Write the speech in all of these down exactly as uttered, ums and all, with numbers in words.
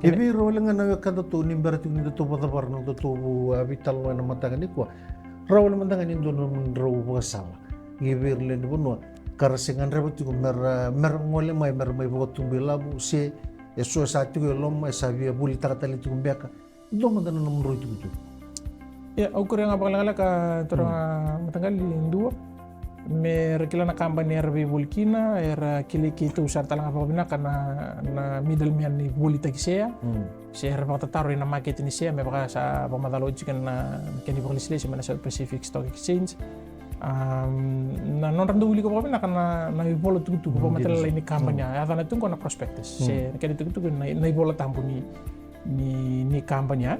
E vei ira wale ga na wekadatou ni bera tiko ni datou vakacavara na nodatou, a, veitalanoa ena mataka nikua. Rawa wale mada ga ni dua na nomudrau vakasala. Ia vei ira lewe ni vanua ka ra se gadreva tiko mera, mera gole mai, mera mai vakatubu ilavo, se e so e sa tiko e loma, e sa via volitaka tale tiko beka. Dua mada na nomudrau itukutuku. Ia, au kuria ga vakalekaleka, turaga mataqali, dua, me ra kila na kabani era veivoli kina, era kilai keitou sara tale ga vakavinaka na, na middleman ni volitaki sea. Se era vakatataro ena maketi ni sea, me vaka sa vakamacala oti kina na kena ivakalesilesi mai na South Pacific Stock Exchange. Am, na nodra dau wilika vakavinaka na, na ivola tukutuku, vakamatailalai ni kabani, a yacana tu qo na prospectus. Se na kena itukutuku na, na ivola tabu ni, ni, ni kabani, a.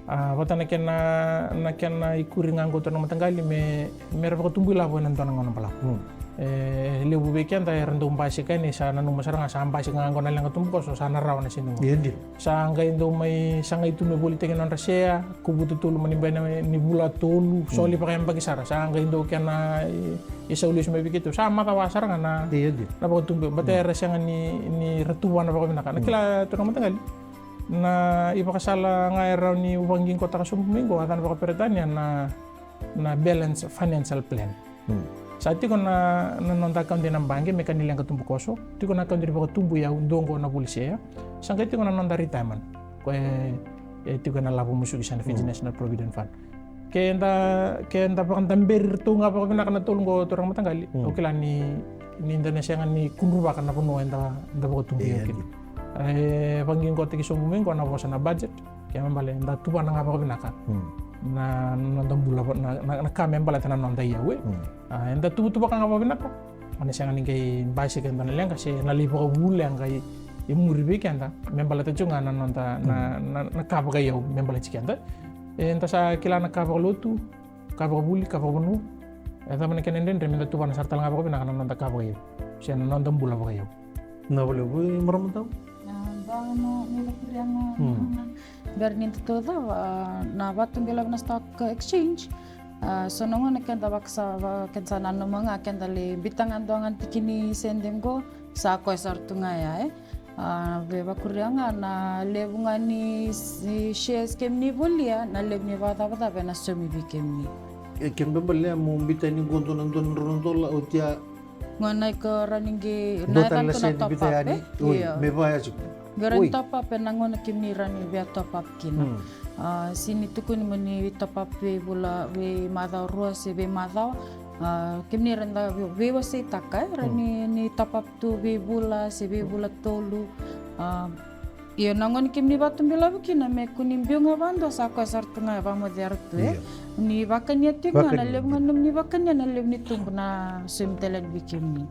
A, vata na kena, na kena ikuri ga qo, turaga mataqali, me, me ra vakatubu ilavo ena dua na gauna balavu. E levu vei keda era dau basika yani, sa nanuma sara ga sa basika ga qo na leqa tubukoso, sa na rawa na siga qo. Sa qai dau mai, sa qai tu me volitaki nodra sea, kovuta tolu mani bai na ni vula tolu, soli vakayabaki sara, sa qai dau kena, e, e sau lesu mai vei keitou. Sa macawa sara ga na, na vakatubu, baleta era sega ni, ni ra tuvana vakavinaka. Na kila, turaga mataqali. Na ivakasala ga e rawa niu vakaqiqotaka sobu mai qo, a yacana vakaperetania na, na balance financial plan. Sa tiko na, na noda account ena baqe me ka ni leqa tubukoso, tiko na account ni vakatubu iyau, dua qo na voli sea, sa qai tiko na noda retirement. Koya e, e tiko ena lavo musuki sa na Fiji National Provident Fund. Ke da, ke da vakadaberi iratou ga vakavinaka na tolu qo, turaga mataqali. Au kila ni, ni da na sega ni kudruvaka na vanua eda, da vakatubu iyau kina. E vakaqiqotaki sobu mai qo na vosa na budget. Ke me bale da tuvana ga vakavinaka na, na noda bula, na, na, na ka me baleta na noda iyau, e. A, eda tuvatuva ka ga vakavinaka. Ena sega ni qai basika e dua na leqa se na lai vakavu leqa i, i muri vei keda. Me baleta tiko ga na noda, na, na, na ka vakaiyau me baleti keda. Eda sa kila na ka vakalotu, ka vakavuli, ka vakavanua. E cava na kena dredre, me da tuvana sara tale ga vakavinaka na noda ka vakaiyau se na noda bula vakaiyau. Na vale vu i marama tau? Na, na, na, na, na, na, bera ni datou cava, a, na vakatubu ilavo na stock exchange. A, so na gauna keda vakasa, va, keda sa nanuma ga, keda lai biuta ga dua ga na tiki ni sede qo, sa koya sara tu ga ya, e. A, vei vakuria ga na levu ga ni s-, ni shares kemuni volia, na levu ni vakacavacava ena saumi vei kemuni. E, ke me balea mo biuta ni qo dua na, dua na drau na dola, oti ya. Gauna iko rawa ni qai, na dua tale na sede biuta yani. Oi, me vaya tiko. Qai rawa ni top up ena gauna kemuni rawa ni via top up kina. A, sega ni tukuni mo ni top up veivula, veimacawa rua se veimacawa. A, kemuni rawa ni da vei, veiwaseitaka, e, rawa ni, ni top up tu veivula se veivula tolu. A, io, na gauna kemuni vakatubu ilavo kina me kua ni biu ga vakadua, sa koya sara tu ga, vakamocera tu, e. Ni vakania tiko ga, na levu ga ni nomuni vakania, na levu ni tubu na saumi tale yani vei kemuni.